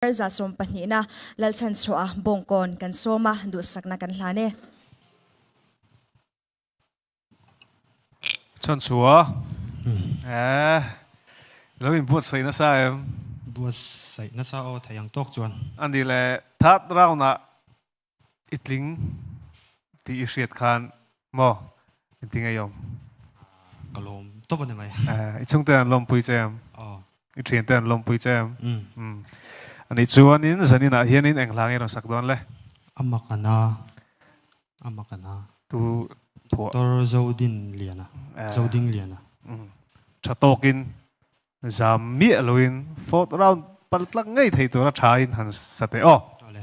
12 na Lalchhanchhuah Bawngkawn kan sawm a, duhsakna kan hlan e. Chhanchhuah eh lo in buatsaih nasa em? Buatsaih nasa aw thei ang tawk chuan. A ni le, third round ah i tling tih i hriat khan maw engtin nge i awm? Ka lawm tawp a ni mai. I chhungte an lawmpui che em? Aw. I thiante an lawmpui che em? Umm. Ani chuanin zaninah hianin eng hla nge rawn sak dawn le? A mak a na. A mak a na. Tu phuah? Doctor Zodinliana. Zodingliana. Umm. Tha tawkin zam miah loin fourth round pal tlak ngei thei tura thain han sa teh aw. Awle.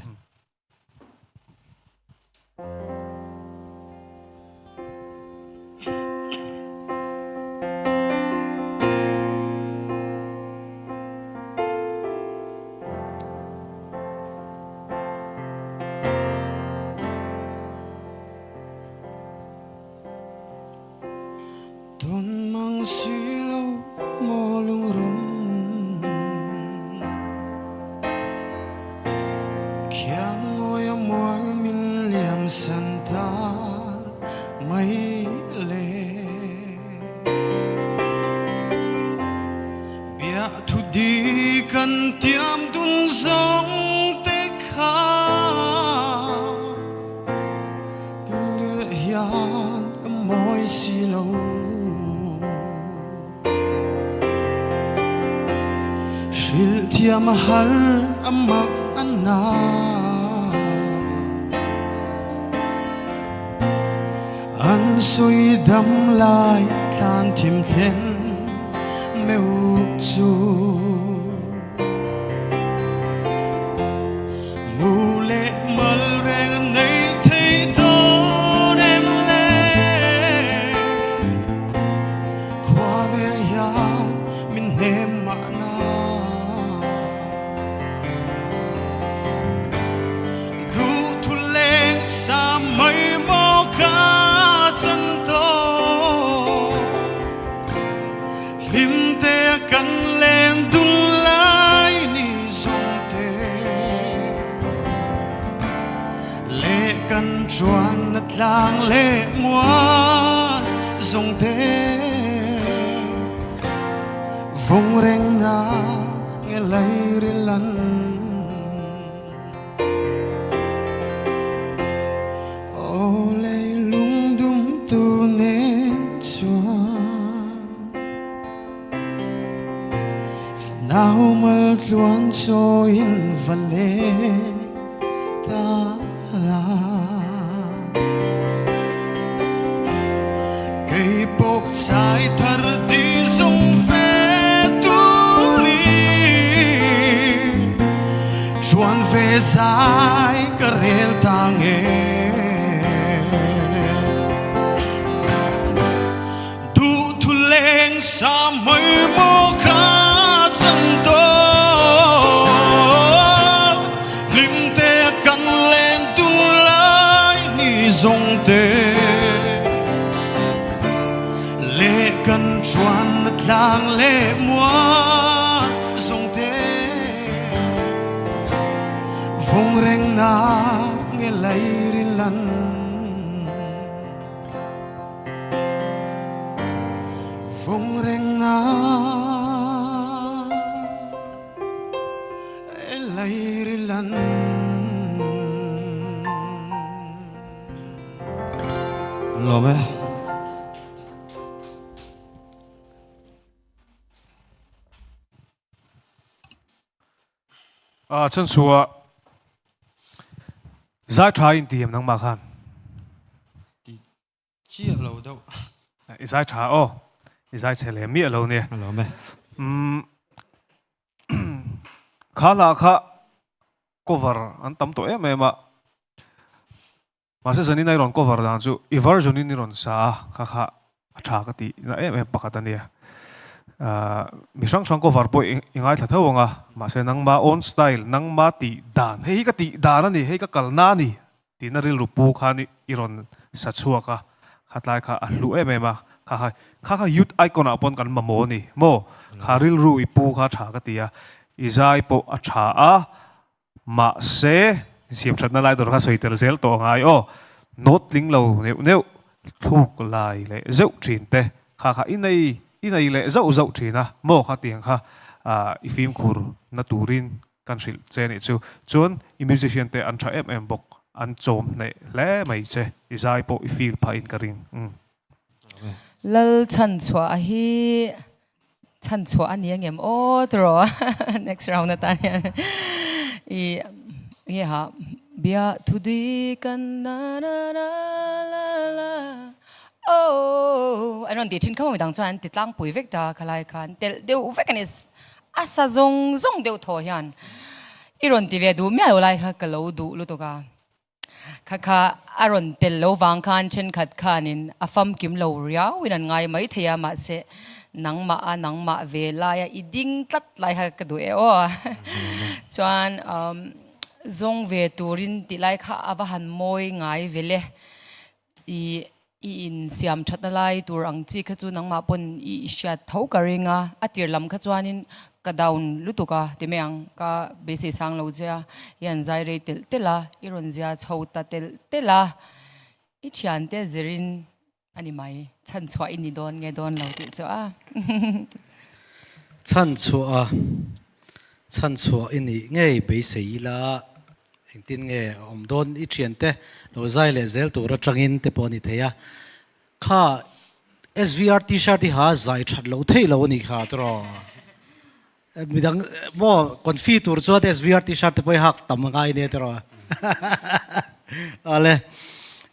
Tawn mang si lo maw lungrun Khiang ngawi a mual min liam san ta mai le Bia thu di kan tiam dun zawng te kha Leh hian ka mawi si lo. Hrilh thiam a har a mak a na. An sui dam lai tlan thim thlen meuh chu. Mu leh mal reng an nei thei dawn em le? Khua vel hian min hnem mahna. Duh thu leng sa mai maw ka chan tawh. Hlimte kan len dun lai ni zong te le kan chuan na tlang le mua zong te vung reng na nge lai rilan. Aw leilung dumtu nen chuan Fanau maltluan chawiin va leng ta la. Kei pawh chai thar ti zung ve turin Chuan ve zai ka rel ta nge. Duh thu leng sa mai maw kha chan tawh Hlim te kan len dun lai ni zawng te Le kan chuan na tlang le mua zawng te Vung reng na nge lai rilan. Vung reng na lei rilan. Lawm e. A chhan chu a zai tha in ti em nangmah khan? Ti chiah lo deuh. I zai tha aw. I zai chhe leh miah lo nia. A lawm e. Umm kha hla kha cover an tam tawh em em a. Mahse zanin a i rawn cover dan chu i version in i rawn sa a, kha kha a tha ka tih na em em pakhat a nia. Ahh mi hrang hrang cover pawh i ngaithla tho ang a, mahse nangma own style, nangma tih dan, hei hi ka tih dan a ni, hei ka kalna a ni tihna rilru pu khan i rawn sa chhuak a, kha tlai kha a hlu em em a, kha kha kha kha youth icon ah pawn kan mamawh a ni maw, kha rilru i pu kha tha ka ti a, i zai pawh a tha a. Mahse, siam thatna lai tur kha sawi tel zel tawh angai aw. Note tling lo neuh neuh, thluk lai leh zeuh thin te kha kha i nei i nei leh zauh zauh thin a maw kha tiang kha i fimkhur na turin kan hrilh che nih chu. Chuan i musician te an tha em em bawk, an chawm hneh hle mai che, i zai pawh i feel phah in ka ring. Umm. Lal chhanchhuah hi chhanchhuah a ni angem aw tiraw next round atan hian i nge ha bia thudi kan na na na la la oh an rawn tih thin kha maw midang chuan an ti tlangpui vek ta khalai khan telh deuh vek a ni a sa zawng zawng deuh thaw hian i rawn ti ve duh miah lo lai kha ka lo duh lutuk a. Kha kha a rawn tel lo vang khan thenkhat khanin a famkim lo riauin an ngai mai thei a, mahse nangmah a nangmah ve laia i ding tlat lai kha ka duh e aw. Chuan zawng ve turin tih lai kha a va han mawi ngai ve le. I i insiam thatna lai tur ang chi kha chu nangmah pawn i hriat tho ka ring a, a tir lam kha chuanin ka down lutuk a ti mai ang, ka beisei sang lo che a, i han zai rei telh telh a, i rawn zia chho ta telh telh a, i thiante zirin a ni mai, chhan chhuah i ni dawn nge dawn lo tih chu a. Chhan chhuah a, chhan chhuah i nih ngei beisei ila Engtin nge a awm dawn i thiante lo zai leh zel tur atangin te pawh a ni thei a, kha SVR t-shirt hi ha zai that loh theih lo a nih kha tiraw? Midang maw confi tur chuan SVR t-shirt te pawh hi hak tam a ngai nia tiraw? Awle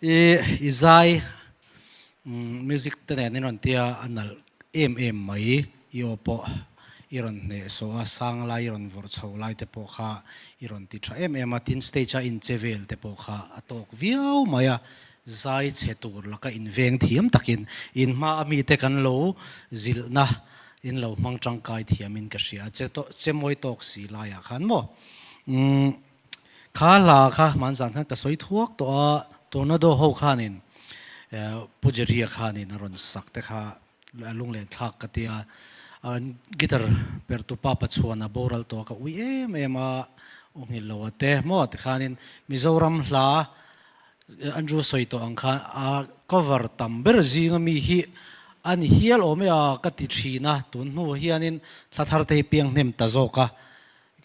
i i zai Music te nen in rawn tia a nalh em em mai, i aw pawh i rawn hneh sawh a, sang lai i rawn vawrh chho lai te pawh kha i rawn ti tha em em a, tin stage a in che vel te pawh kha a tawk viau mai a, zai chhe tur laka in veng thiam takin in hma a mite kan lo zilhna in lo hmang tangkai thiamin ka hria a, che che mawi tawk si laiah khan maw umm Kha hla kha hmanzan khan ka sawi thuak tawh a, Tornado ho khanin Pu Jerry-a khanin a rawn sak te kha lunglen thlak ka ti a, guitar pertu pa Pachuana boral tawh a ka ui em em a, u nghilh lo a te maw ti khanin Mizoram hla Andrew sawi tawh ang khan a cover tam ber zinga mi hi a ni hial awm e a ka ti thin a, tun hnu hianin hla thar te hi piang hnem ta zawk a.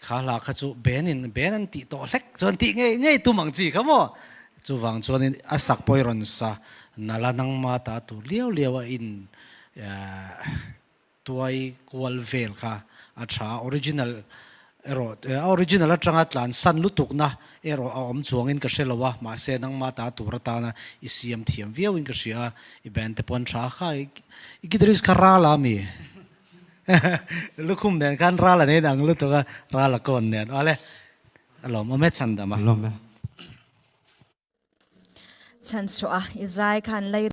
Kha hla kha chu Ben in Ben an tih tawh hlek chuan tih ngei ngei tum ang chi kha maw? Chuvang chuanin a sak pawh i rawn sa nala nangma ta tur liau liau a in tuai kual vel kha a tha a, original erawh a original atanga tlan san lutukna erawh a awm chuangin ka hre lo a, mahse nangma ta tur atana i siam thiam viauin ka hria a, i band te pawh an tha kha i guitarist kha ral a mi? Lukhum nen khan ral an en ang lutuk a, ral a kawn nen. Awle, a lawmawm e chhan dam a. Chhan chhuah a, i zai khan lei.